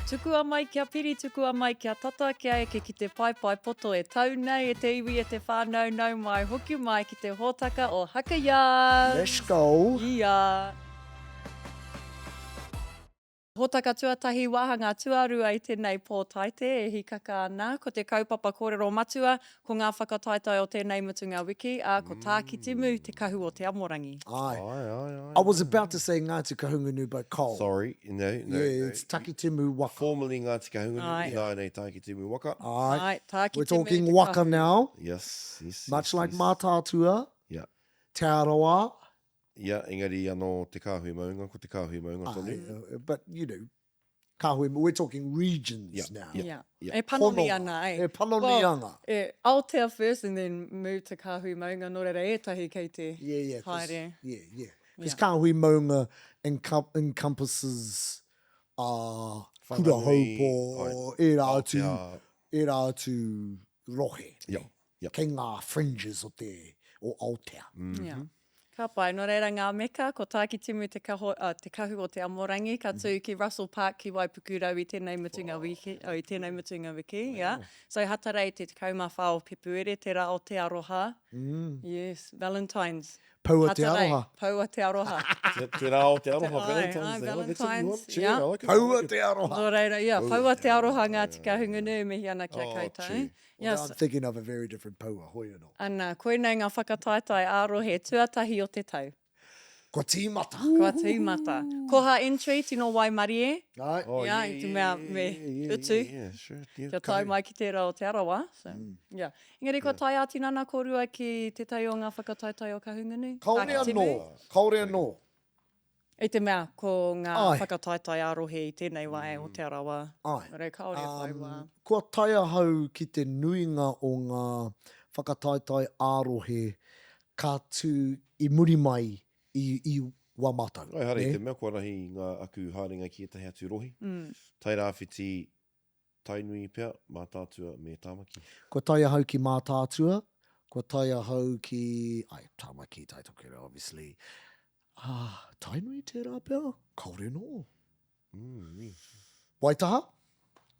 Tukua mai kia piri, tukua mai kia tata, kia eke ki te paepae poto e tau nei e te iwi e te whānau, nau mai, hoki mai ki te hōtaka o Haka Yards! Let's go! Ia! Hōtaka tuatahi, wāhanga tuarua i tēnei pō taite e hīkaka ana. Ko te kaupapa kōrero matua, ko ngā whakataetae o tēnei mutunga wiki, ā, ko Tākitimu te kahu o te amorangi. Āe. Āe, āe, āe. I was about to say Ngāti Kahungunu but Cole. Sorry, no, no, Yeah, no. it's Takitimu waka. Formerly Ngāti Kahungunu, Āe. ināianei Tākitimu waka. Āe. Āe, Tākitimu We're talking te waka kahu. now. Yes, yes, Much yes, like yes. Mātaatua, Yeah. Te Arawa. Ia, engari anō te kāhui maunga, ko te kāhui maunga tonu. Āe, but you know, kāhui, we're talking regions Yeah, now. yeah, Yeah. yeah. E panoni Hononga, ana, eh. E panoni Well, ana. e, Aotea first and then move to Kāhui Maunga, nō reira ētahi kei te Yeah, yeah, 'cause- haere. Yeah, yeah. Because Yeah. Kāhui Maunga encom encompasses uh, Kura Whanganui, Haupo, ai, ērā atu, Aotea. ērā atu rohe. Yeah, yeah. Kei ngā fringes o te, o Aotea. Yeah. Ka pai. Nō reira ngā meka, ko Tākitimu te, kaho, uh, te kahu o te amorangi, ka tū ki Russell Park ki Waipukurau i tēnei mutunga wiki, oh, i tēnei mutunga wiki, yeah. So Hatarei te 14 o Pepuere, te rā o te aroha. Mm. Yes, Valentine's. Poua te Hatarei, aroha. Poua te aroha. Te, te rā o te aroha, Te, Valentine's ai, ai, Day. Oh, that's a new one. Valentine's, Cheer, yeah. I like it, I Poua like it. te aroha. Nō reira, yeah, poua te aroha Ngāti Kahungunu, mihi ana ki a Oh, koutou. true. Well, Yes. now I'm thinking of a very different poua, hoi anō. Ana, koinei ngā whakataetae ā-rohe tuatahi o te tau. Kua tīmata. Kua tīmata. Koha entry, tino waimarie. Ai. Oh, yeah, i te mea me utu. Yeah, yeah, sure. Yeah, Kia tae mai ki tērā o Te Arawa. So, yeah. Engari kua tae ā-tinana kōrua ki tētahi o ngā whakataetae o Kahungunu? Kāore Tākitimu? anō, kāore anō. I te mea, ko ngā Āe. whakataetae ā-rohe i tēnei wā e o Te Arawa. Āe. Nō reira, kāore e whai wā. Um, kua tae ahau ki te nuinga o ngā whakataetae ā-rohe ka tū i muri mai i, i wā mātou. Āe, haere i nē? te mea kua rahi ngā aku haerenga ki ētahi atu rohe. Tairāwhiti, Tainui pea, Mātaatua me Tāmaki. Kua tae ahau ki Mātaatua, kua tae ahau ki, ai, Tāmaki, Taitokerau, obviously. Ah, Tainui tērā pea? Kāore anō. Mm. Waitaha,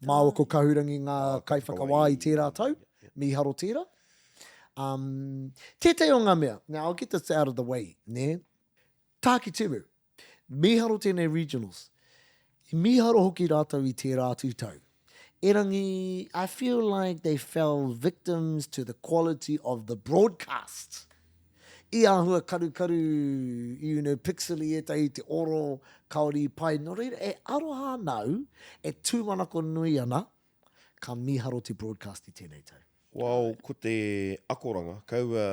māua ko Kahurangi ngā kaiwhakawā i tērā tau, mīharo tērā. Um, tētahi o ngā mea, now I'll get this out of the way, nē? Tākitimu, Mīharo tēnei regionals. I mīharo hoki rātou i tērā atu tau. Erangi, I feel like they fell victims to the quality of the broadcast. I āhua karukaru, you know, pixely ētahi te oro, kāore i pai. Nō reira, e aroha ana au, e tūmanako nui ana, ka mīharo te broadcast i tēnei tau. Well, ko te akoranga, kaua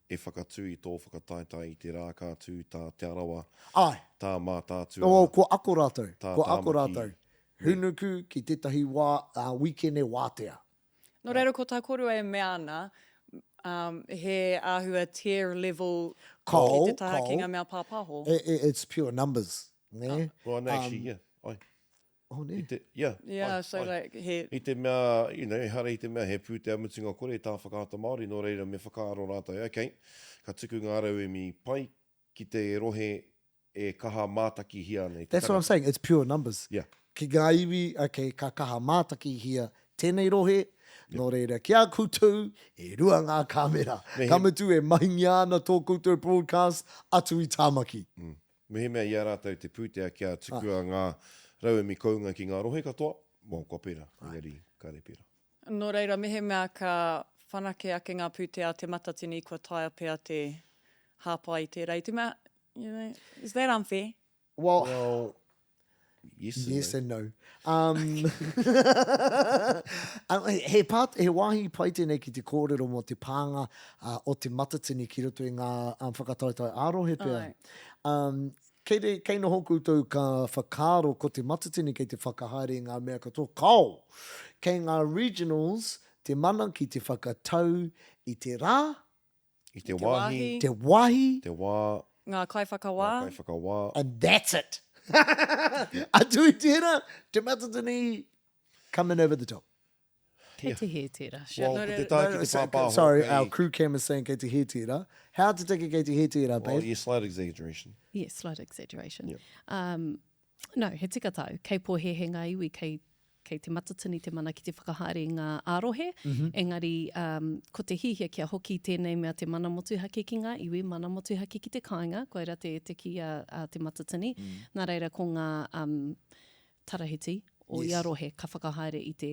e whakatū i tō whakataetae i te rā ka tū tā Te Arawa, Āe. tā Mātaatua, Oh, kua ako rātou, tā kua ako Tāmaki. rātou. Hūnuku ki tētahi wā, ā, wīkene wātea. Nō reira, ko tā kōrua e mea ana, um, he āhua tier level ki Kao, te taha ki kao. ngā mea pāpāho. I, i, it's pure numbers, nē? Well, no, actually, yeah, ai. Oh, nē. I te, yeah, Yeah, ai, so ai. like, he... I te mea, you know, ehara i te mea he pūtea mutunga kore tā Whakaata Māori, nō reira me whakaaro rātou, okay, ka tuku ngā rauemi pai ki te rohe e kaha mātakihia ana i te That's what I'm tangata. saying, it's pure numbers. Yeah. Ki ngā iwi, okay, ka kaha mātakihia tēnei rohe, nō reira ki a koutou, e rua ngā kāmera. Me he- Ka mutu e mahingia ana tō koutou broadcast atu i Tāmaki. Mehemea i a rātou te pūtea kia tukua ngā rauemi kounga ki ngā rohe katoa, well, kua pērā, engari kāre pērā. Nō reira, mehemea ka whanake ake ngā pūtea a Te Matatini kua taea pea te hāpai i tērā i te mea, you know, is that unfair? Well, Well, yes and yes no. and no. Um, he, pā, he wāhi pai tēnei ki te kōrero mō te pānga uh, o Te Matatini ki roto i ngā um, whakataetae ā-rohe pea. Ai. Um, kei, re, kei noho koutou ka whakaaro ko Te Matatini kei te whakahaere i ngā mea katoa. Kao! Kei ngā regionals te mana ki te whakatau i te rā, I te wāhi. Te wāhi. Te wā. Ngā kaiwhakawā. Ngā kaiwhakawā. And that's it! Atu i tērā, Te Matatini coming over the top. Kei te hē tērā. Well, ko te tae ki te pāpāho. Sorry, our crew cam is saying kei te hē tērā. How to take it kei te hē tērā, babe? Well, yeah, slight exaggeration. Yeah, slight exaggeration. Um, No, he tika tāu. Kei pōhēhē ngā iwi, kei, kei Te Matatini te mana ki te whakahaere i ngā ā-rohe, mm -hmm. engari um, ko te hihia kia hoki tēnei mea te mana motuhake ki ngā iwi, mana motuhake ki te kāinga, koira te, te kī a, a Te Matatini. Mm. Nā reira ko ngā um, tarahiti o yes. ia rohe ka whakahaere i te,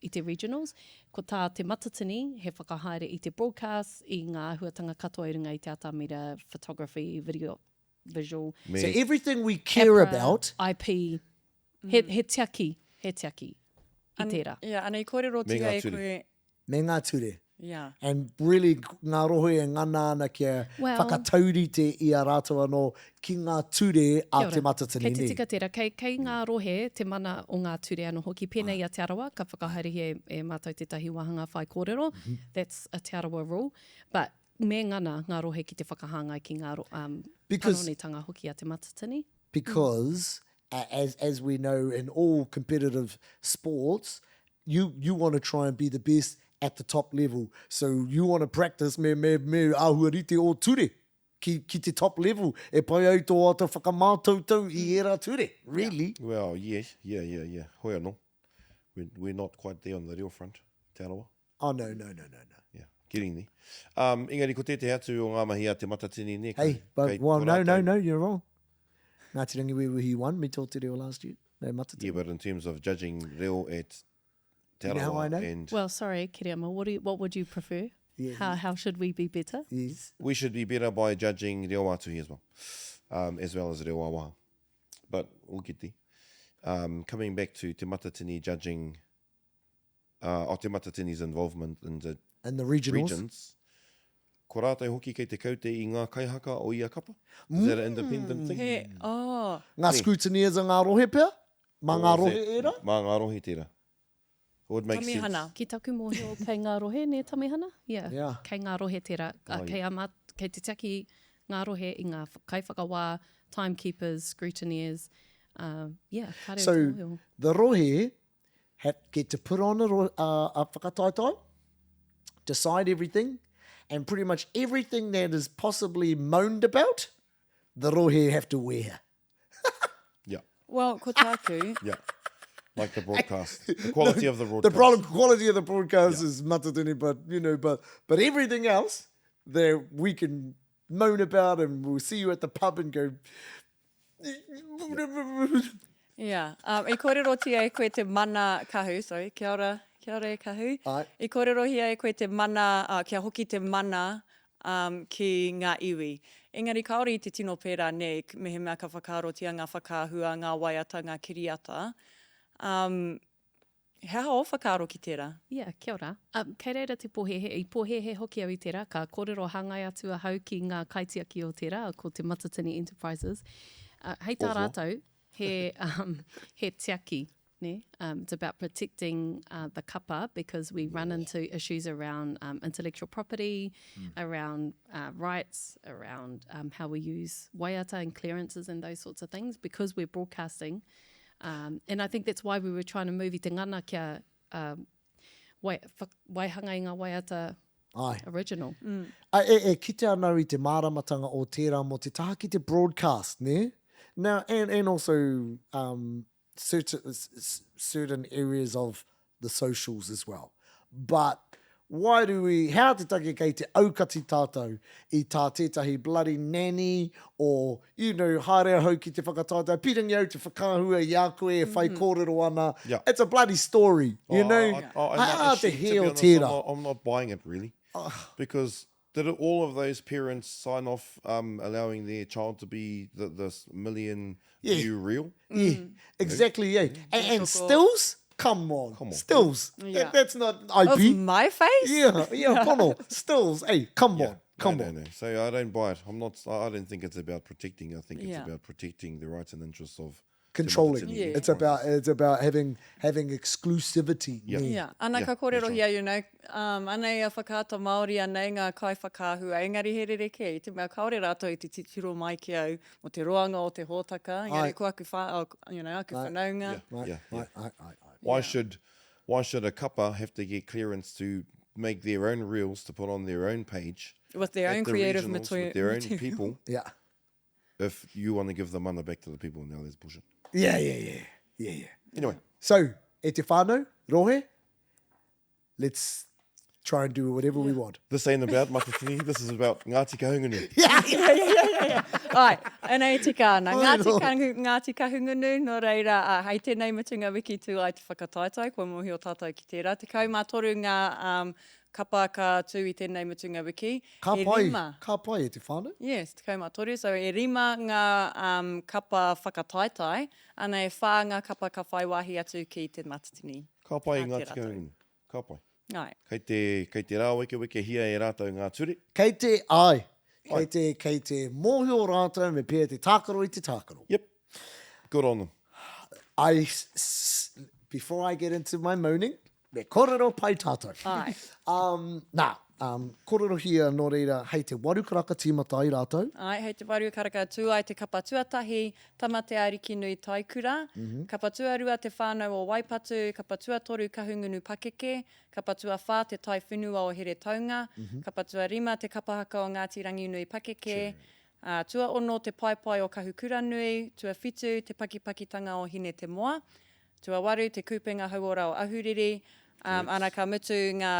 i te regionals. Ko tā Te Matatini he whakahaere i te broadcast, i ngā āhuatanga katoa i runga i te atamira, photography, video, visual. Me. So everything we care APRA, about. IP. He, mm. he tiaki, he tiaki i tērā. Yeah, ana i kōrerotia e koe. Me ngā ture. Yeah. And really ngā rohe e ngana ana kia well, whakataurite i a rātou anō ki ngā ture a Te Matatini. Kei te tika tērā. Kei, kei ngā rohe te mana o ngā ture anō hoki. Pēnei i a Te Arawa, ka whakahaerehia e, e mātou tētahi wāhanga whaikōrero. Mm -hmm. That's a Te Arawa rule. But me ngana ngā rohe ki te whakahāngai ki ngā um, because, panonitanga hoki a Te Matatini. Because, mm. as, as we know in all competitive sports, you, you want to try and be the best at the top level. So you want to practice me, me, me āhua rite o ture ki, ki te top level. E pai ai tō āta whakamātautau i ērā ture, really. Yeah. Well, yes, yeah, yeah, yeah. Hoi anō. We're, we're not quite there on the reo front, Te Arawa. Oh, no, no, no, no, no. Yeah, getting there. Um, engari ko tētehi atu o ngā mahi a Te Matatini, nē? Hey, but, well, no, no, no, you're wrong. Ngāti Rangiwewehi won me tō te reo last year. No, Matatini. Yeah, but in terms of judging reo at Te You know how I Arawa know? and... Well, sorry, Kereama, what, do you, what would you prefer? Yeah. How, how should we be better? Yes. We should be better by judging reo ā-tuhi as well, um, as well as reo ā-waha. But we'll get there. Um, coming back to Te Matatini judging uh, o Te Matatini's involvement in the, in the regionals. regions, ko rātou hoki kei te kaute i ngā kaihaka o ia kapa? Is that an independent thing? He, oh. Ngā scrutineers a ngā rohe pea? Mā ngā rohe ērā? Mā ngā rohe tērā. It would make Tamihana. sense. Ki taku mōhio kei ngā rohe, nē Tamihana? Yeah. Yeah. Kei ngā rohe tērā. Oh, Kei, a mā, kei te tiaki ngā rohe i ngā kaiwhakawā, timekeepers, scrutineers. Uh, yeah, kāre So, o te mōhio. the rohe have, get to put on a, a, a whakataetae, decide everything, and pretty much everything that is possibly moaned about, the rohe have to wear. Yeah. Well, ko tāku. Yeah. Like the broadcast. The quality of the The broadcast. pro- quality of the broadcast is matatini, but you know, but but everything else there we can moan about and we'll see you at the pub and go Yeah. Um, i kōrerotia e koe te mana kahu, sorry, kia ora, kia ora e kahu. Ai. I kōrerohia e koe te mana, uh, kia hoki te mana um, ki ngā iwi. Engari kāore i te tino pērā nē, mehemea ka whakaarotia ngā whakaahua, ngā waiata, ngā kiriata. Um, He aha ō whakaaro ki tērā? Yeah, kia ora. Um, kei reira te pōhēhē, i pōhēhē hoki au i tērā, ka kōrero hāngai atu ahau ki ngā kaitiaki o tērā, ko Te Matatini Enterprises. Uh, hei tā Oho. rātou, he, um, he tiaki, nē? Um, it's about protecting uh, the kapa because we run into issues around um, intellectual property, around uh, rights, around um, how we use waiata and clearances and those sorts of things because we're broadcasting Um, and I think that's why we were trying to move i te ngana kia um, wai, waihanga i ngā waiata Ai. original. Mm. A, e, e kite ana au i te māramatanga o tērā mō te taha ki te broadcast, nē? Now, and, and also um, certain, certain areas of the socials as well. But why do we, hea te take kei te aukati tātou i tā tētahi bloody nanny or, you know, haere ahau ki te whakataetae, pirangi au te whakaahua i a koe e whai kōrero ana, Yeah. it's a bloody story, you Oh, know? I, I, I, Hea actually, te to hē be o honest, tērā? I'm not, I'm not buying it really. Because did all of those parents sign off um, allowing their child to be the, this million Yeah. view reel? Yeah, exactly, yeah. And, and stills? Come on. Come on. Stills. Yeah. That, that's not Of IP. my face? Yeah, yeah, pono. Stills. Hey, come on. Come no, on. No, no. So I don't buy it. I'm not. I don't think it's about protecting. I think it's Yeah. about protecting the rights and interests of Controlling. Te Matatini Yeah. It's about it's about having having exclusivity. Yeah. Yeah, ana Yeah, ka that's kōrerohia, you know, um, anei a Whakaata Māori, anei ngā kaiwhakaahua, engari he rerekē, i te mea kāore rātou i te titiro mai ki au mō te roanga o te hōtaka, engari Ai. ko aku, wha, oh, you know, aku Ai. whanaunga. Yeah, Right, yeah, yeah. right, right, right, right. Why should why should a kapa have to get clearance to make their own reels to put on their own page With their at own the creative regionals, materi- with their own material. people Yeah. if you want to give the mana back to the people now there's bullshit. Yeah, yeah, yeah. Yeah, yeah. Anyway. So, e te whānau, rohe, let's try and do whatever we want. This ain't about Matatini, this is about Ngāti Kahungunu. Yeah, yeah, yeah, yeah, yeah. Ai, anei tika ana. Ai, Ngāti, no. Kahu, Ngāti Kahungunu, nō reira, uh, hei tēnei mutunga wiki tū ai te whakataetae, kua mōhio tātou ki tērā. 13 ngā um, kapa ka tū i tēnei mutunga wiki. Ka e pai, rima. ka pai e te whānau. Yes, 13. So e rima ngā um, kapa whakataetae, ana e whā ngā kapa ka whai wāhi atu ki te Matatini. Ka pai Ā, Ngāti tērā tau. Kahungunu. Ka pai. Āe. Kei te, kei te rāwekewekehia e rātou ngā ture. Kei te, āe, kei te, kei te mōhio rātou me pēhea te tākaro i te tākaro. Yep. Good on them. I, before I get into my moaning, me kōrero pai tātou. Āe. Um, nā, um, kōrerohia nō reira, hei te waru karaka tīmata ai rātou. Āe, hei te waru karaka tū ai te kapa tuatahi, Tamateaarikinui Taikura, kapa tuarua Te Whānau o Waipatu, kapa tuatoru Kahungunu Pakeke, kapa tuawhā Te Tai Whenua o Heretaunga, kapa tuarima Te Kapa Haka o Ngāti Ranginui Pakeke, ā, tuaono Te Paepae o Kahukuranui, tuawhitu Te Pakipakitanga o Hine Te Moa, Tuawaru, Te Kupenga Hauora o Ahuriri, ā, ana ka mutu ngā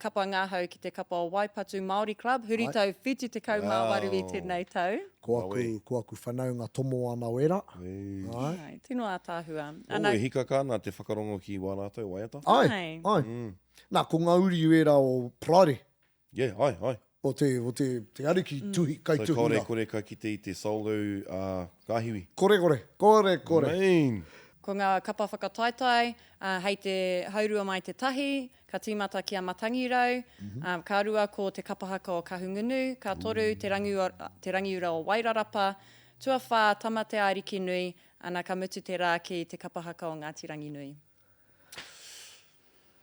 kapa ngahau ki te kapa o Waipatu Māori Club, huritau 78 i tēnei tau. Ko aku, ko aku whanaunga tomo ana wera. Āe. Āe, tino ātaahua. Ana... Oh, e hikaka ana te whakarongo ki wā rātou waiata. Āe, āe. Nā, ko ngā uri wērā o Paraire. Yeah, ae, ae. O te, o te, te ariki tuhi, kaituhi So kaore ra. kore ka kite i te solo a Ngahiwi. Kore kore, kore kore. Man! Ko ngā kapa whakataetae, ā, hei te haurua mai te tahi, ka tīmata ki a Matangirau, ā, ka rua ko Te Kapa Haka o Kahungunu, ka toru Te Rangiura, Te Rangiura o Wairarapa, tuawhā Tamatea-Arikinui, ana ka mutu te rā ki Te Kapa Haka o Ngāti Ranginui.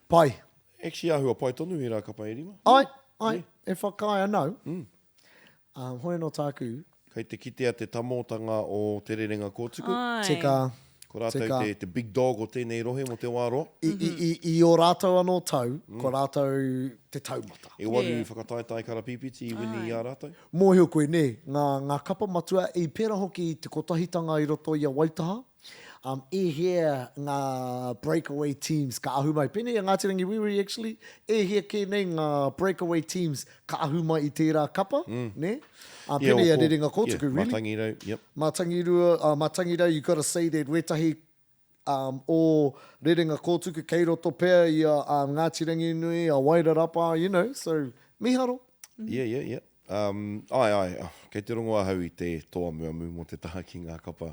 Pai. Actually ahua pai tonu era kapa e rima. Ai, ai, e whakaae ana au. Um, hoi anō tāku. Kei te kitea te tamōtanga o Te Rerenga Kōtuku. Ai. Tika, Ko rātou tika. te, te big dog o tēnei rohe mō te wā roa. I, i, i, i ō rātou anō tau, ko rātou te taumata. E waru Yeah. whakataetae karapīpiti i wini i a rātou. Mōhio koe, nē, ngā, ngā kapa matua, i pērā hoki te kotahitanga i roto i a Waitaha, Um, e hia ngā breakaway teams ka ahu mai. Pēnei a Ngāti Rangiwewehi actually, e hia kē nei ngā breakaway teams ka ahu mai i tērā kapa, mm. nē? Uh, pēnei a Rerenga Kōtuku, yeah, really. Mātangirau, yep. Mātangirua, uh, Mātangirau, you gotta say that wētahi um, o Rerenga Kōtuku kei roto pea i a um, Ngāti Ranginui, a Wairarapa, you know, so miharo. Yeah, yeah, yeah. Um, ae, ae, oh, kei te rongo ahau i te toamuamu mō te taha ki ngā kapa.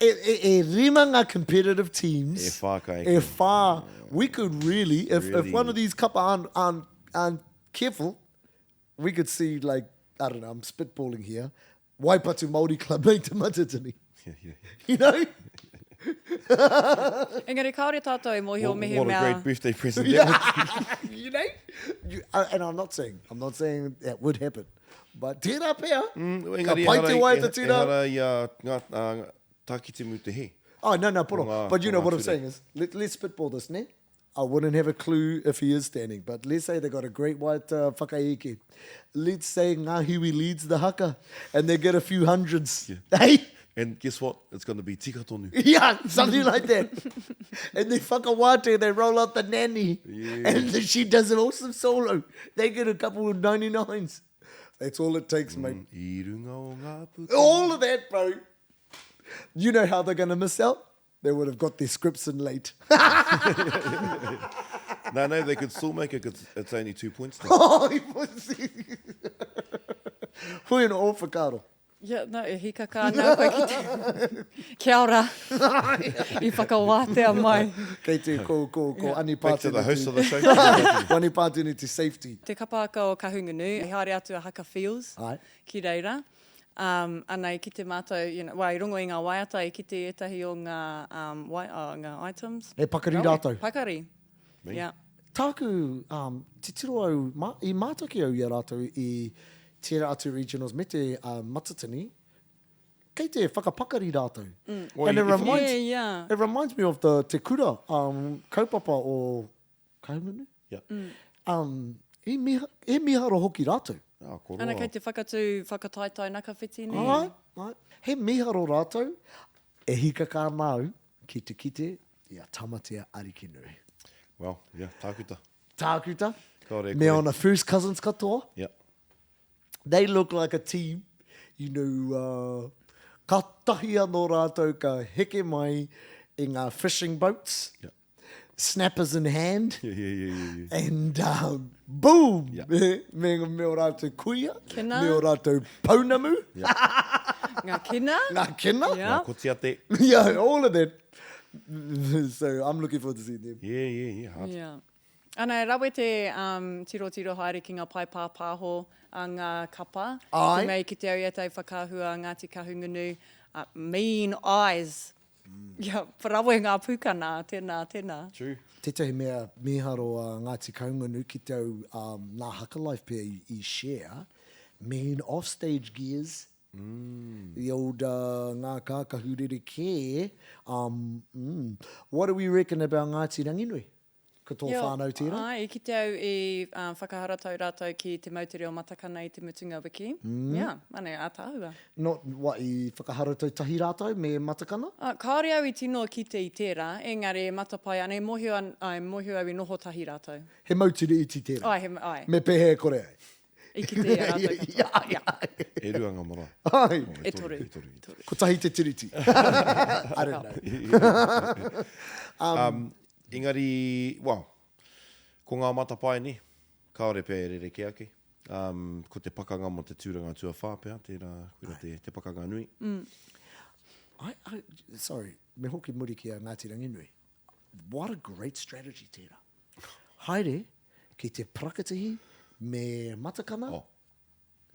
E, e, e rima ngā competitive teams. E whā ka eke. E whā. We could really, if, really. if one of these kapa aren't, aren't, aren't careful, we could see like, I don't know, I'm spitballing here, Waipatu Māori Club make te matatini. Yeah, yeah. You know? Engari kāore tātou e mōhio What, mehemea... what a great birthday present that would be. you know? You, uh, and I'm not saying, I'm not saying that would happen. But tērā pea, Mm, ka engari pai ehara te i- waiata eh- tērā. Ehara i a ngā, uh, Tākitimu te he. Oh, no, no, poro. Ko ngā- But you ko know ngā what I'm ture. saying is, let, let's spitball this, ne? I wouldn't have a clue if he is standing, but let's say they got a great white uh, whakaeke. Let's say Ngahiwi leads the haka and they get a few hundreds. Yeah. Hey? And guess what? It's going to be tika tonu. Yeah, something like that. and they whakawātea, they roll out the nanny. Yeah. And then she does an awesome solo. They get a couple of 99s. That's all it takes, mate. I runga o ngā puka. All of that, bro. You know how they're going to miss out? They would have got their scripts in late. No, no, they could still make it 'cause it's only two points now. Oh, he was. Hui anō o whakaaro. Yeah, no, e hikaka ana koe ki te... Kia ora. I whakawātea mai. Kei te ko, ko, ko Ani Back to Pātene the host of the show. Ko Ani Pātene te safety. Te kapa haka o Kahungunu, i haere atu a Haka Fields Ai. ki reira. Um, ana i kite mātou, you know, well, i rongo i ngā waiata, i kite ētahi o ngā, um, wai, oh, ngā items. He pakari Rawe. rātou. Pakari. Me. Yeah. Tāku, um, titiro au, ma, i mātaki au i a rātou i tērā atu regionals me te uh, Matatini, kei te whakapakari rātou. Mm. Well, And it if- reminds, Yeah, yeah. it reminds me of the Te Kura um, kaupapa o Kahungunu. Yeah. Mm. Um, i miha, e miharo hoki rātou. Ah, ko Ana roa. kei te whakatū whakataetae nakawhiti nei. Ai, ai. He miharo rātou. E hikaka ana au ki te kite i a Tamatea Arikinui. Well, yeah, tākuta. Tākuta. Kāore e Me kore. ona first cousins katoa. Yeah. They look like a team, you know, uh, katahi anō rātou ka heke mai i ngā fishing boats. Yeah. snappers in hand. Yeah, yeah, yeah, yeah, yeah. And um, boom! Yeah. Me, me, me o rātou kuia, Kina. me o rātou pounamu, Yeah. Ngā kina. ngā kina. Yeah. Ngā kotiate. Yeah, all of that. so I'm looking forward to seeing them. Yeah, yeah, yeah. Hard. Yeah. Ana, e rawe te um, tirotiro haere ki ngā pae pāpāho a ngā kapa. Ai. Te mea i kite au i ētahi whakaahua a Ngāti Kahungunu, uh, mean eyes. Ia, rawe ngā pūkana, tēnā, tēnā. True. Tētahi mea mīharo a Ngāti Kahungunu ki te au um, nā Haka Life pea i, i share, mean off-stage gears, mm. the old uh, ngā kākahu rerekē. Um, mm. What do we reckon about Ngāti Ranginui? Ko tō whānau tērā? Āe, i kite au i whakaharatau rātou ki te moutere o Matakana i te mutunga wiki. Mm. Yeah, anei, ātaahua. Not what, i whakaharatau tahi rātou me Matakana? Uh, kāore au i tino kite i tērā, engari e matapae ana, e mōhio an, āe, mōhio au i noho tahi rātou. He moutere iti tērā. Āe, he, āe. Me pēhea e kore ai? I kite i a rātou katoa. Ia, ia. E rua ngā marae. Āe. Oh, E toru. E toru. E toru. Kotahi te tiriti. I don't know. um, Engari, well, ko ngā matapae nei, kāore pea e rerekē ake. Um, ko te pakanga mō te tūranga tuawhā pea, tērā, koira te, te pakanga nui. Mm. I, I, sorry, me hoki muri ki a Ngāti Ranginui. What a great strategy tērā. Haere ki te parakatihi me Matakana. Oh.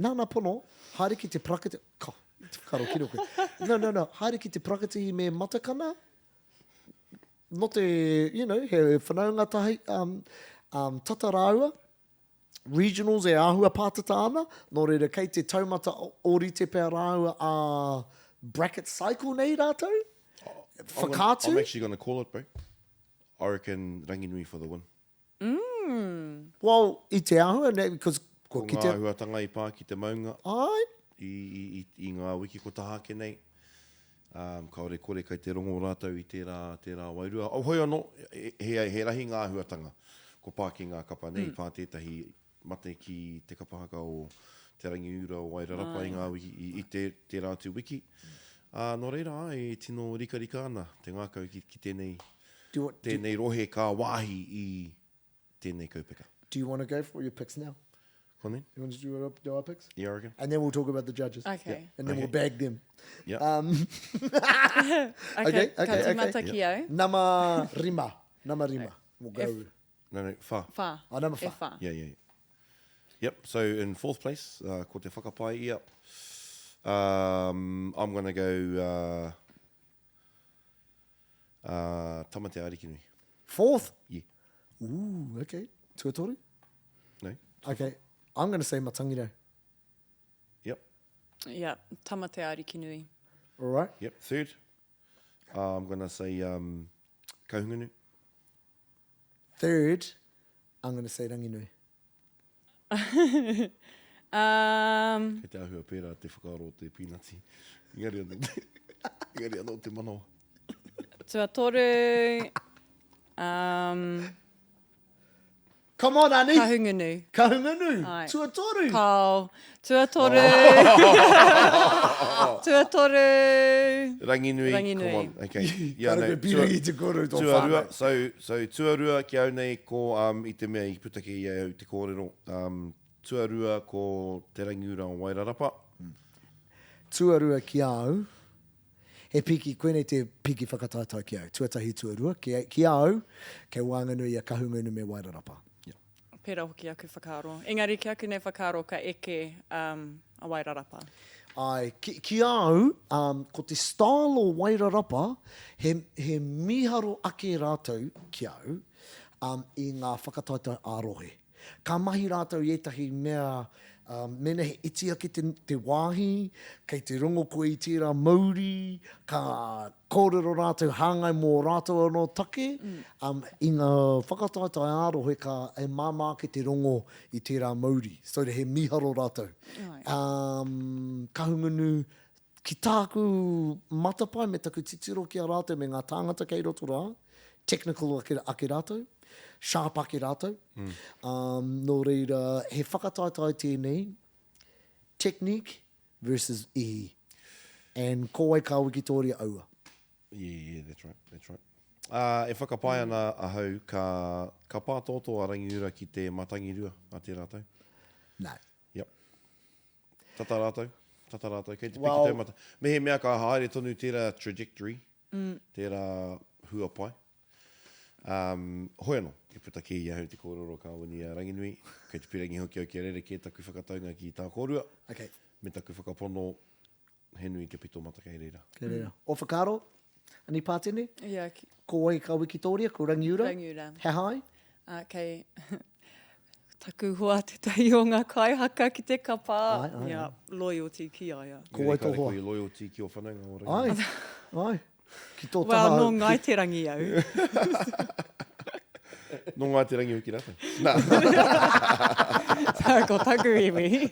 Nā, nā, pono, haere ki te parakatihi, ka, te whakaaro kino koe. No, no, no, haere ki te parakatihi me Matakana, No te, you know, he whanaunga tahi, um, um, tata rāua, regionals e āhua pātata ana, nō reira kei te taumata ōrite pea rāua ā bracket cycle nei rātou, whakaatu. I'm actually gonna call it, bro. I reckon Ranginui for the win. Mm. Well, i te āhua nei, because kua Ko kite. ngā āhuatanga i pā ki te maunga. Āe. I, i, i, i ngā wiki ko taha ake nei. Um, kāore kore kei te rongo rātou i tērā, tērā wairua. Oh, hoi anō, he, he, he rahi ngā āhuatanga. Ko pā ki ngā kapa nei, mm. pā tētahi mate ki te kapa haka o Te Rangiura o Wairarapa i ngā wiki, i, i te, tērā atu wiki. Ā, nō reira, āe, e tino rikarika ana te ngākau ki, ki tēnei, Do you, want- do, tēnei rohe ka wāhi i tēnei kaupeka. do you want to go for your picks now? Konei? You want to do our, do our picks? Yeah, I reckon. And then we'll talk about the judges. Okay. And then we'll Okay. bag them. Yeah. Um, Okay, Okay, ka okay, okay. tīmata ki au. nama rima. Nama rima. We'll go. If- No, no, whā. Whā. Oh, nama E whā. whā. Yeah, yeah, yeah. Yep, so in fourth place, uh, ko te whakapae ia. Um, I'm going to go uh, uh, Tamatea Arikinui. Fourth? Yeah. Ooh, okay. Tuatoru? No? Okay. I'm going to say Matangirau. Yep, Yeah, Tamatea Arikinui. All right. yep. Third, uh, I'm going to say um, Kahungunu. Third, I'm going to say Ranginui. Um, Kei te āhua pērā te whakaaro o te pīnati. Engari anō, engari anō te manawa. tuatoru, um, Come on, Annie. Kahungunu. Kahungunu. Ai. Tuatoru. Kao. Tuatoru. Tuatoru. Ranginui, Ranginui. come on. Okay. Yeah, Kāre no, koe pīrangi te kōrero tō Tuarua, whānau. so, so tuarua ki au nei ko um, i te mea i puta ki a au te kōrero, um, tuarua ko Te Rangiura o Wairarapa. Tuarua ki a au, he piki, koinei te piki whakataetae ki au. Tuatahi tuarua, ki, ki a au, kei waenganui i a Kahungunu me Wairarapa. Pērā hoki aku whakaaro. Engari ki aku nei whakaaro ka eke um, a Wairarapa. Āe, ki, ki a au, um, ko te style o Wairarapa, he, he mīharo ake rātou ki au um, i ngā whakataetae ā-rohe. Ka mahi rātou i ētahi mea, um, mēnā he iti ake te, te wāhi, kei te rongo koe i tērā mauri, ka kōrero rātou hāngai mō rātou anō take, um, i ngā whakataetae ā-rohe ka e māmā ake te rongo i tērā mauri. So he mīharo rātou. Āe. Um, Kahungunu, Ki tāku matapae me taku titiro ki a rātou me ngā tāngata kei roto rā, technical ake, ake rātou, sharp ake rātou. Mm. Um, nō reira, he whakataetae tēnei, technique versus ihi. And ko wai ka wikitoria aua. Yeah, yeah, that's right, that's right. Uh, e whakapae ana ahau ka, ka pātōtō a Rangiura ki te Matangirua a tērā tau. No. Yep. Tata rātou, tata rātou, kei te piki well, taumata. Mehemea ka haere tonu tērā trajectory, mm. tērā huapae. Um, hoi anō, i puta kē i ahau te kōrero ka wini a Ranginui, kei te pirangi hoki au kia rerekē taku whakataunga ki tā kōrua, okay. me taku whakapono he nui te pito mata kei reira. Kei reira. Mm. O whakaaro, Ani Pātene? Yeah. Ko wai ka wikitōria, ko Rangiura? Rangiura. He hai? Uh, kei taku hoa tētahi o ngā kaihaka ki te kapa. Ai, ai, yeah, ai. Loyalty ki a ia. Ko wai tō hoa? Ko loyalty ki o whanaunga o Rangiura. Ai, ai. Ki tō taha. Well, nō Ngāi Te Rangi au. Nō Ngāi Te Rangi hoki rātou. Nā. So, ko taku iwi.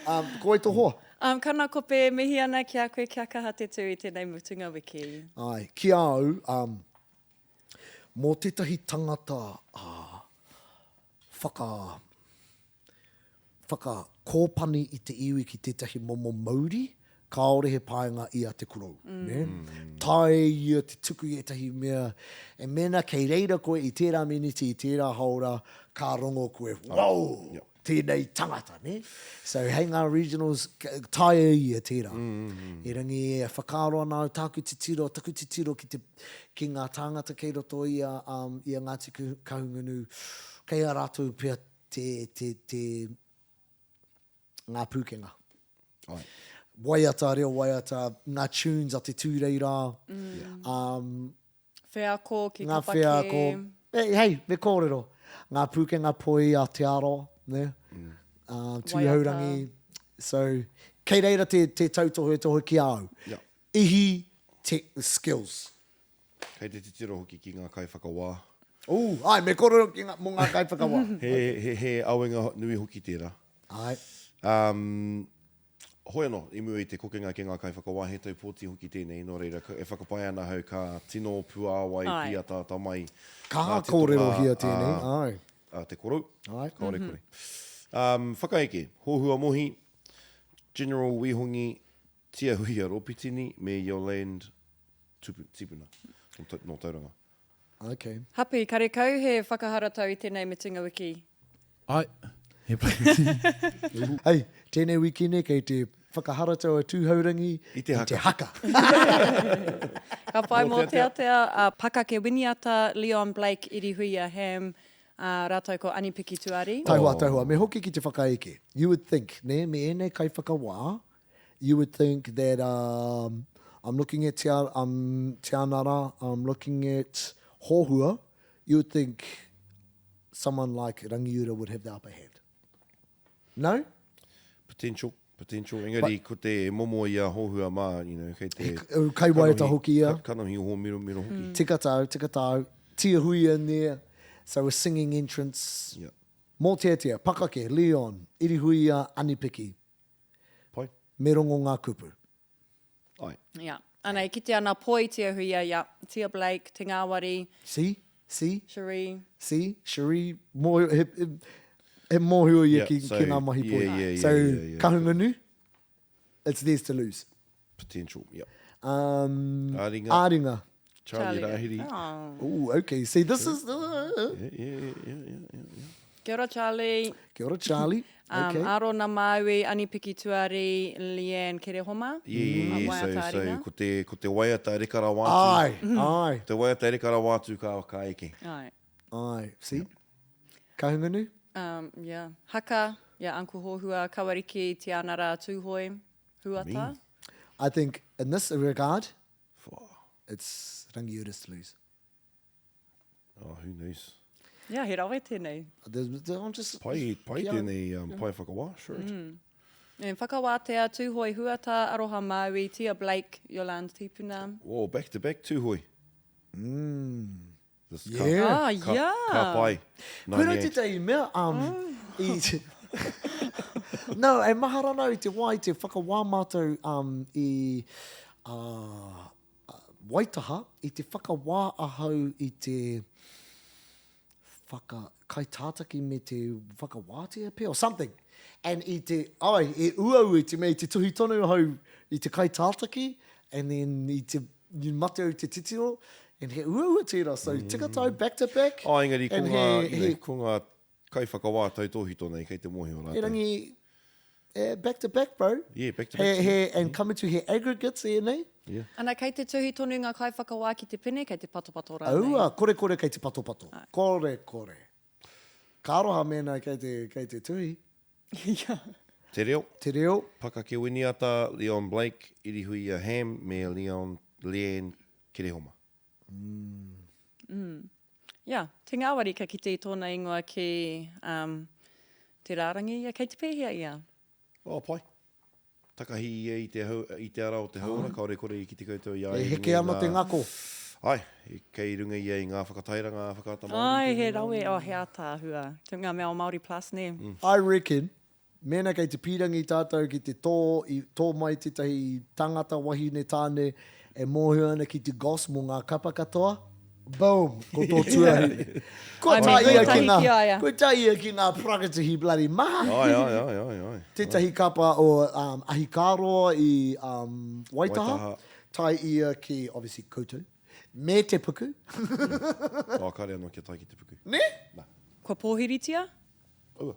Um, ko wai tō hoa? Um, Kana Kope, e mihi ana ki a koe kia kaha te tū i tēnei mutunga wiki. Ai, ki a au, um, mō tētahi tangata uh, whaka, whakakōpani i te iwi ki tētahi momo mauri, kāore he painga i a Te Korou, nē? Taea ia te tuku i ētahi mea, e mēnā kei reira koe i tērā miniti, i tērā haora, ka rongo koe, wow! Tēnei tangata, nē? So, hei ngā regionals, taea ia tērā. Erangi e whakaaro ana au tāku titiro, taku titiro ki te, ki ngā tāngata kei roto i a, um, i a Ngāti Kahungunu, kei a rātou pea te, te, te, ngā pūkenga. Ai. Waiata, reo waiata, ngā tunes a te tūrei rā. Mm. Um, wheako ki ngā kapa kē. wheako. Hey, hey, me kōrero. Ngā pūkenga poi a Te Arawa, ne? Mm. Uh, Tūhourangi. So, kei reira te, te tautohetohe ki a au. Yeah. Ihi te skills. Kei te titiro hoki ki ngā kaiwhakawā. Ooh, āe, me kōrero ki ngā, mō ngā kaiwhakawā. He, he, he awenga nui hoki tērā. Āe. Um, hoi anō, i mua i te kokenga ki ngā kaiwhakawā, he tau pōti hoki tēnei, nō reira, e whakapae ana ahau ka tino puāwai Āe. pīataata mai Ka ngā titonga kōrerohia tēnei, a, āe. a te korou. Āe. Kāore kore. Um, whakaeke, Hohua Mohi, General Wihongi, Tiahuia Ropitini me Yolande Tupu, Tipuna, nō Tauranga. Okay. Hapi, karekau he whakaharatau i tenei mutunga wiki. Ai, he pai. Hei, tēnei wikine kei te whakaharatau a Tūhourangi I te i te haka. Ka pai mōteatea a Pakake Winiata, Leon Blake, Irihuia Ham, ā, rātou ko Anipiki Tuari. Taua, taua, me hoki ki te whakaeke. You would think, nē, me ēnei kaiwhakawā, You would think that um, I'm looking at Te, um, Te Anara, I'm looking at Hohua, you would think someone like Rangiura would have the upper hand. No? Potential, potential. Engari, ko te momo i a Hohua mā, you know, kei te... He, kai waiata hoki ia. Kanohi hōmiromiro hoki. Mm. Tika tāu, tika tāu. Tia huia in there. So a singing entrance. Yeah. Mōteatea, Pakake, Leon, Irihuia, Anipiki. Pai. Me rongo ngā kupu. Ai. Ia. Ana, e kite ana poi Tia Huia, ia. Tia Blake, Te Ngāwari. See? See? Cherie. See? Cherie, mōhio, he, he, he mōhio ia Yeah, ki, so, ki ngā mahi poi. yeah, yeah, yeah, so, yeah, yeah. Kahungunu, it's theirs to lose. Potential, yep. Um, Āringa. Āringa. Charlie Rahiri. Oh. Ooh, okay. See, this is... Uh, Yeah, yeah, yeah, yeah, yeah, yeah. Kia ora, Charlie. Kia ora, Charlie. Um, Okay. Arona Māui, Anipiki Tuari, Leanne Kerehoma. Yeah, yeah, Mm. yeah. So, Waiata so ringa. ko te, ko te waiata reka rawa atu. Ai, ai, Te waiata reka rawa atu ka, ka eke. Ai. ai. See? Kahungunu? Um, yeah. Haka, yeah, Uncle Hohua, Kawariki, Tianara, Tūhoe, Huata. I think in this regard, it's Rangiura's to lose. Oh, who knows? Yeah, he rawe tēnei. There's, there, I'm just... Pai, pai Kia- tēnei um, pai whakawā, sure. Mm. And whakawātea, Tūhoe Huata, Aroha Māui, Tia Blake, Yolande Tipuna. Whoa, back to back Tūhoe. Mm. This Yeah. Ah, Ka, yeah. ka pai. Koe rau 98. tētahi mea, um, i... No, e mahara ana au i te wā i te whakawā mātou um, i uh, Waitaha, i te whakawā ahau i te whaka, kaitātaki me te whakawātea pea, or something. And i te, ai, e uaua i te mea i te tuhi tonu ahau i te kaitātaki, and then i te i mate au te titiro, and he uaua tērā, so tika tau back to back. Oh, engari ko and ngā, he, you know, he, ko ngā kaiwhakawā tautōhito nei, kei te mōhio rātou. Erangi, eh, back to back, bro. Yeah, back to back. He, he, and coming to he aggregates ēnei. Yeah. Ana, kei te tuhi tonu ngā kaiwhakawā ki te pene, kei te patopato rānei? Aua, korekore kei te patopato. Korekore. Ka aroha mēnā kei te, kei te tuhi. Yeah. Te reo. Te reo. Pakake Winiata, Leon Blake, Irihuia Ham me Leon, Leanne Kerehoma. Mm. Yeah, te ngāwari ka kite i tōna ingoa ki um, te rārangi ia, kei te pēhea ia? Oh, pai. Takahi ia i te, hau, i te ara o te hauora, kāore kore i kite koutou i a E ia i heke runga i ana ngā... te ngako. Ai, kei runga ia i ngā whakatairanga a Whakaata Māori. Ai, he rawe, oh, he ātaahua. Te ngā mea o Māori Plus, nē? Mm. I reckon, mēnā kei te pīrangi tātou ki te tō, i tō mai tētahi tangata, wahine, tāne, e mōhio ana ki te goss mō ngā kapa katoa, boom, ko tō tuahi. Kua I mean, tae ia ki kotahi ngā, ki a ia. kua tae ia ki ngā parakatihi bloody maha. Ai, ai, ai, ai, ai. Tētahi kapa o um, Ahikāroa i um, Waitaha, Waitaha. tae ia ki, obviously, koutou, me te puku. Oh, kāre anō kia tae ki te puku. Nē? Nā. Kua pōhiritia? Aua.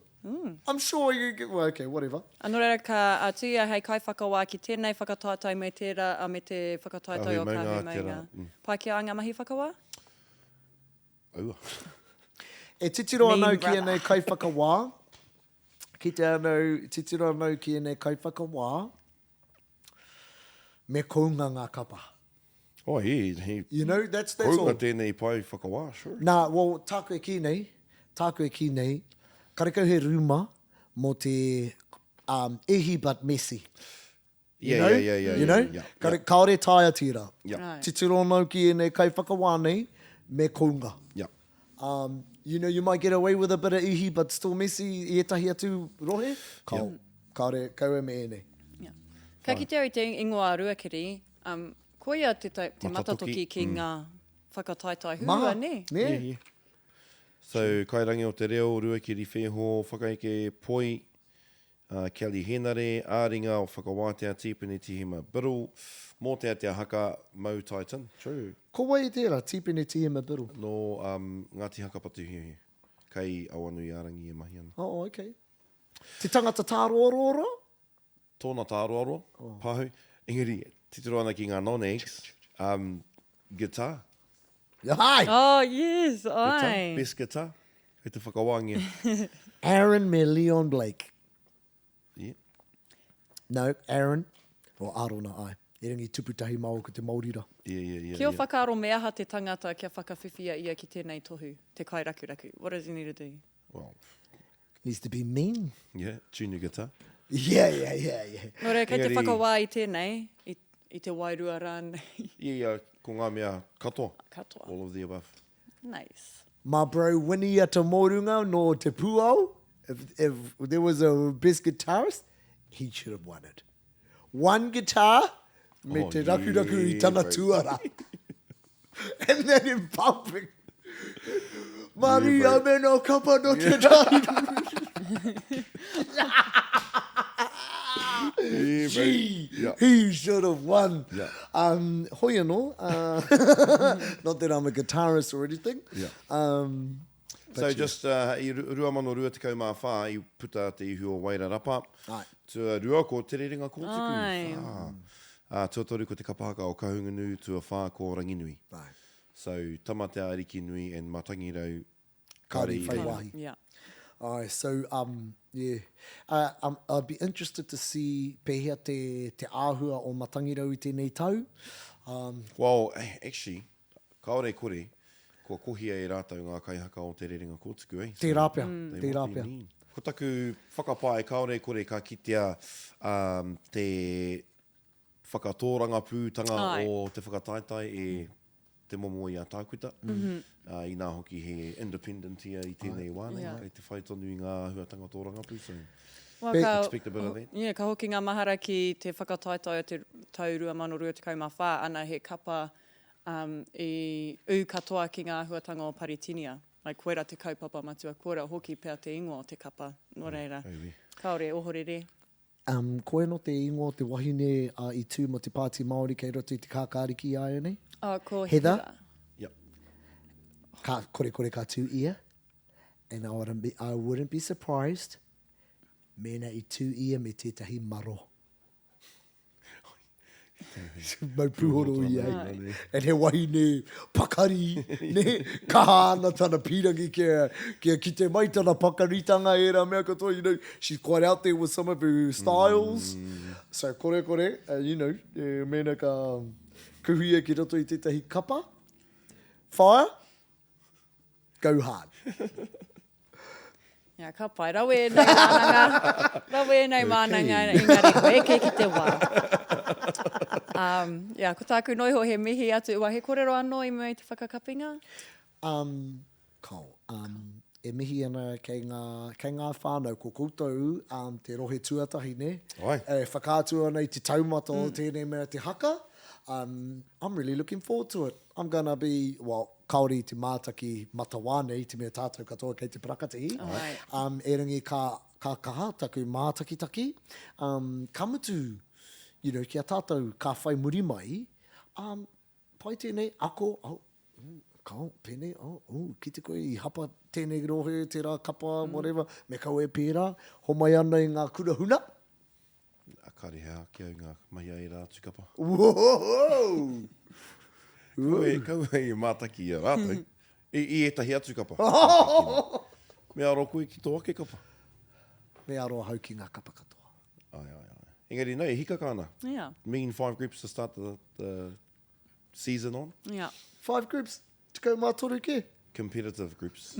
I'm sure you get, well, okay, whatever. A nō reira ka tū ia hei kaiwhakawā ki tēnei whakataetae me tērā, me te whakataetae o Kāhui Kāhui Maunga, tērā, Maunga. Pai ki a ngā mahi whakawā? Aua. E titiro ana Mean au ki brother. ēnei kaiwhakawā, kite ana au, titiro ana au ki ēnei kaiwhakawā, me kounga ngā kapa. Oh, he, he You know, that's, that's all. kounga tēnei pae whakawā, sure. Nā, well, tāku e kī nei, tāku e kī nei, karekau he rūma mō te um, ihi but messy. You Yeah, know? yeah, yeah, yeah, You yeah, know? yeah, Kare, yeah. Kāore taea tērā. Yeah. Right. Titiro anō ki ēnei kaiwhakawā nei, me kounga. Yeah. Um, you know, you might get away with a bit of ihi but still messy i ētahi atu rohe. Kao, yeah. Kāore, kaua me ēnei. Yeah. Ka kite au i te ingoa a Ruakiri, um, koia te, te matatoki ki mm. ngā whakataetae hurua, Maha, nē? nē? Yeah, yeah. So, Kairangi o te reo, Ruakiri Wheho, Whakaeke Poi, uh, Kelly Henare, Āringa o Whakawātea, Tīpene Tihema Biddle, Mōteatea Haka, Mau Titan. True. Ko wai tērā, Tīpene Tihema Biddle? Nō um, Ngāti Haka Patuheuheu, kei Awanuiārangi e mahi ana. Oh, okay. Te tangata tāroaroa? Tōna tāroaroa, oh. pāhu. Engari, titiro ana ki ngā non-eggs, um, guitar. Ai! Oh, yes, ai. Guitar, best guitar. Kei te whakawāngia. Aaron me Leon Blake. Yeah. No, Aaron, or Arona, ai. Erangi tupu tahi māua ko te Maorira. Yeah, yeah, yeah. Ki ō yeah. whakaaro me aha te tangata kia whakawhiwhia ia ki tēnei tohu, te kairakuraku? What does he need to do? Well, Needs to be mean. Yeah, tune your guitar. Yeah, yeah, yeah, yeah. Nō reira, kei te Engari- whakawā i tēnei, i, i te wairua rānei. Yeah, yeah, ko ngā mea katoa. Katoa. All of the above. Nice. My bro Winnie Atamorunga nō Te Pūao, if, if there was a best guitarist, he should have won it. One guitar, me Oh, te rakuraku i yeah, tana bro. tuara. And then him pumping. Maria Yeah, me no kapa no te tai. Yeah, Gee, Yeah. he should have won. Yeah. Um, hoi anō, uh, not that I'm a guitarist or anything. Yeah. Um, So just uh, i 2024 i puta te ihu o Wairarapa. Ai. Tuarua ko Te Rerenga Kōtuku. Ai. Whā. Uh, tuatoru ko Te Kapahaka o Kahungunu, tuawhā ko Ranginui. Ai. So Tamatea Arikinui and Matangirau Kāre i i whai reira. wāhi. Yeah. Aye, so um, yeah. Uh, um, I'd be interested to see pēhea te, te āhua o Matangirau i tēnei tau. Um, Well, eh, actually, kāore kore, kua kohia e rātou ngā kaihaka o Te Rerenga Kōtuku, eh? So, tērā pea, they tērā might be pea. mean. Ko taku whakapae kāore kore ka kitea um, te whakatōrangapūtanga Ai. o te whakataetae e te momo i a Tākuta. Mm -hmm. uh, inā hoki he independent ia i tēnei wā nei, Yeah. kei te whai tonu i ngā āhuatanga tōrangapū. So. Well, ka, Expect a bit of that. Yeah, ka hoki ngā mahara ki te whakataetae o te tau 2024, ana he kapa um, i ū katoa ki ngā āhuatanga o Paritinia. Like, koira te kaupapa matua, koira hoki pea te ingoa o te kapa. Nō reira, kāore ohorere. Um, koe no te ingoa o te wahine uh, i tū mo te Pāti Māori kei roto i te kākāriki āianei? Oh, ko Heather. Heather. Yep. Ka, korekore ka tū ia. And I wouldn't be, I wouldn't be surprised mēnā i tū ia me tētahi maro. Mau pūhoro ia. And he wahine pakari, ne? Kaha ana tana pīrangi kia, kia kite mai tana pakaritanga ērā mea katoa, you know, she's quite out there with some of her styles. So kore kore, uh, you know, eh, mēnā ka kuhu ia ki roto i tētahi kapa, fire, Go hard. Yeah, ka pai. Rawe ēnei wānanga. Rawe ēnei wānanga, engari kua eke ki te wā. Um, yeah, ko tāku noa iho he mihi atu. Ua, he kōrero anō i mua i te whakakapinga? Um, kao. Um, e mihi ana kei ngā, kei ngā whānau, ko koutou um, te rohe tuatahi, nē? Ai. E whakaatu ana i te taumata o tēnei mea te haka. Um, I'm really looking forward to it. I'm gonna be, well, kāore i te mātaki matawā nei, te mea tātou katoa kei te parakatihi. Ai. Um, erangi ka, ka kaha taku mātakitaki. Um, ka mutu, you know, ki a tātou ka whai muri mai, um, pai tēnei, ako, oh, mm, kao, pēnei, oh, oh, kite koe i hapa tēnei rohe, tērā kapa, whatever, me kaua e pērā, homai ana i ngā kura huna. Kāre he aha ki au ngā mahi a ērā atu kapa. Whoa! Kaua e, kaua e mātaki i a rātou, i, i ētahi atu kapa. Me aro koe ki tō ake kapa. Me aro ahau ki ngā kapa katoa. Ai, ai, ai. Engari, no, e hikaka ana. Yeah. Mean five groups to start the, the season on. Yeah. Five groups, 13 kē. Competitive groups.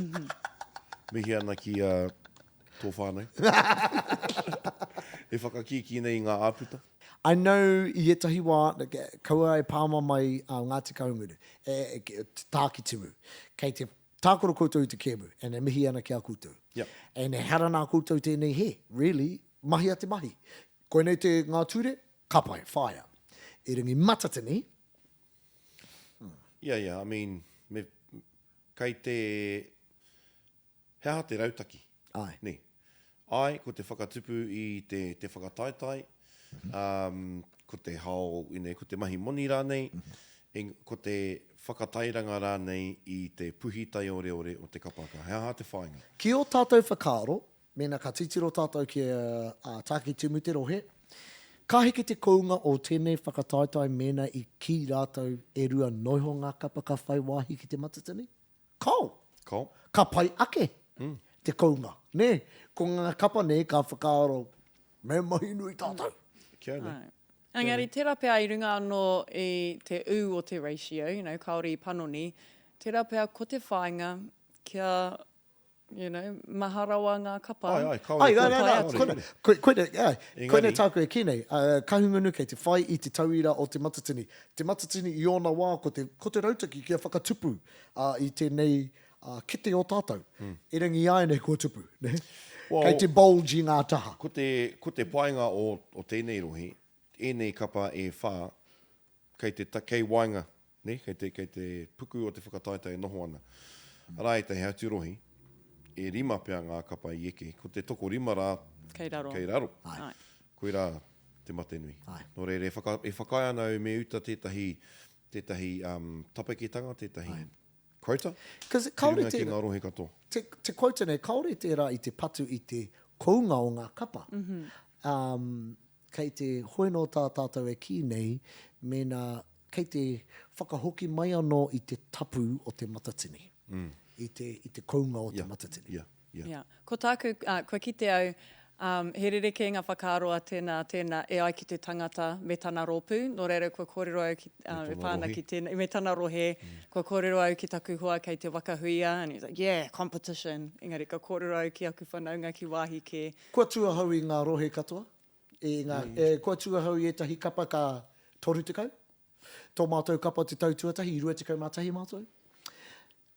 Mihi ana ki a tō whānau. e whakakīkī nei i ngā āputa. I know i ētahi wā, kaua e pāmamae a Ngāti Kahungunu, e, e, Tākitimu. Kei te tākaro koutou i te kēmu, and e mihi ana ki a koutou. Yep. And ehara nā koutou tēnei hē, really, mahia te mahi. Koinei te ngā ture, ka pai, whāia. Erangi matatini, Yeah, yeah, I mean, me, kei te, he aha te rautaki? Āe. Nē. Āe, ko te whakatupu i te, te whakataetae, um, ko te hao, you know, ko te mahi moni rānei, eng, ko te whakatairanga rānei i te puhi taioreore o te kapa haka. He aha te whāinga? Ki ō tātou whakaaro, Mēnā ka titiro tātou ki a Tākitimu te rohe, ka heke te kounga o tēnei whakataetae mēnā i kī rātou e rua noiho ngā kapa ka whai wāhi ki Te Matatini? Kao! Kao. Ka pai ake te kounga, nē? Ko ngā kapa nei ka whakaaro, me mahi nui tātou. Kia ora. Engari tērā pea i runga anō i te ū o te ratio, you know, kāore i panoni, tērā pea ko te whāinga kia You know, maha rawa ngā kapa. Ai, ai, kāore Ai, kore, ai, ai, kāore kona, kore. ko, koina, ai, Engari- koina tāku e kī nei, uh, Kahungunu kei te whai i te tauira o Te Matatini. Te Matatini i ōna wā ko te, ko te rautaki kia whakatupu uh, i tēnei uh, kete o tātou. Mm. Erangi āianei kua tupu, ne? Well, kei te bulge i ngā taha. Ko te, ko te painga o, o tēnei rohe, ēnei kapa e whā, kei te, kei waenga, ne, kei te, kei te puku o te whakataetae e noho ana. Arā ētahi atu rohi, e rima pea ngā kapa i eke, ko te tokorima rā Kei raro. Kei raro. Ai. Koirā te mate nui. Ai. Nō reira, e, whaka, e whakaae ana au me uta tētahi, tētahi um, tapeketanga, tētahi Ai. quota, Cause ki kāore runga ki tērā, ngā rohe katoa. te, te quota nei, kāore tērā i te patu i te kounga o ngā kapa. Mm -hmm. um, Kei te hoi nō tā tātou e kī nei, mēnā kei te whakahoki mai anō i te tapu o Te Matatini, i te, i te kounga o Te Matatini. Yeah, yeah. Yeah. Ko tāku, uh, kua kite au, um, he rerekē ngā whakaaro a tēnā, tēnā, e ai ki te tangata me tana rōpū, nō reira kua kōrero au ki, uh, e pā ana ki tēnā, me tana rohe, kua kōrero au ki taku hoa kei Te Waka Huia, and he's like, yeah, competition, engari ka kōrero au ki aku whanaunga ki wāhi kē. Kua tū ahau i ngā rohe katoa, i ngā, e, kua tū ahau i ētahi kapa ka 30. Tō mātou kapa te tau tuatahi, i 21 mātou.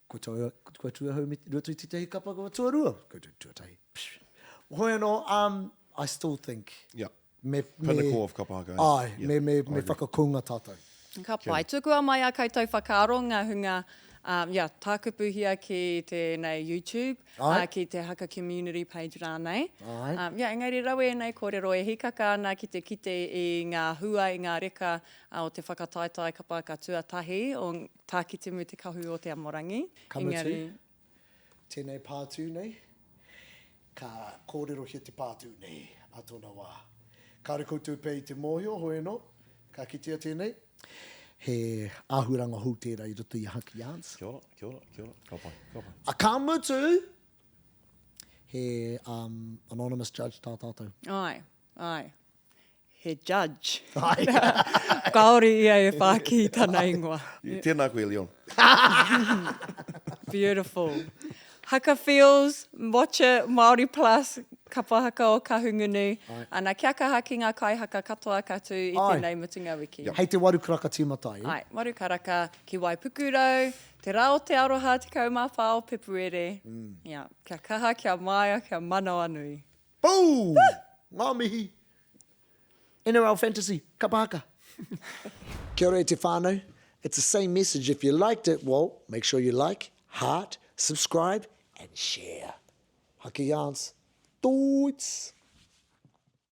Kua tau, kua tū ahau me roto i tētahi kapa kua tuarua, kua tuatahi. Psh. Hoi anō, um, I still think Yeah. me, me, Pinnacle of kapa haka. eh? Āe, Yeah, me, me, I me agree. whakakounga tātou. Ka pai. Tukua mai a koutou whakaaro ngā hunga, um, yeah, tākupuhia ki tēnei YouTube, Āe. uh, ki te Haka Community page rānei. Āe. Um, yeah, engari rawe ēnei kōrero e hīkaka ana ki te kite i ngā hua, i ngā reka uh, o te whakataetae kapa haka tuatahi o Tākitimu Te Kahu o Te Amorangi. Ka mutu, Engari, tēnei pātū nei, ka kōrerohia te pātū nei a tōna wā. Kāore koutou pea i te mōhio, hoi anō, ka kitea tēnei. He āhuaranga hou tērā i roto i a Haki Yarns. Kia ora, kia ora, kia ora. Ka pai, ka pai. A ka mutu, he um, anonymous judge tā tātou. Āe, āe. He judge. Āe. Kāore ia e whāki i tana ingoa. Tēnā koe, Leon. Beautiful. Haka Feels, watch it, Māori Plus, kapa haka o Kahungunu. Ana, kia kaha ki ngā kaihaka katoa ka tū i Āe. tēnei mutunga wiki. Hei te waru karaka tīmata ai, eh? Āe, waru karaka ki Waipukurau, te rā o te aroha 14 o Pepuere. Yeah, kia kaha, kia māia, kia manawanui. Boom! Ngā mihi! NRL Fantasy, kapa haka. Kia ora e te whānau. It's the same message if you liked it, well, make sure you like, heart, subscribe and share. Haki yarns. Toots!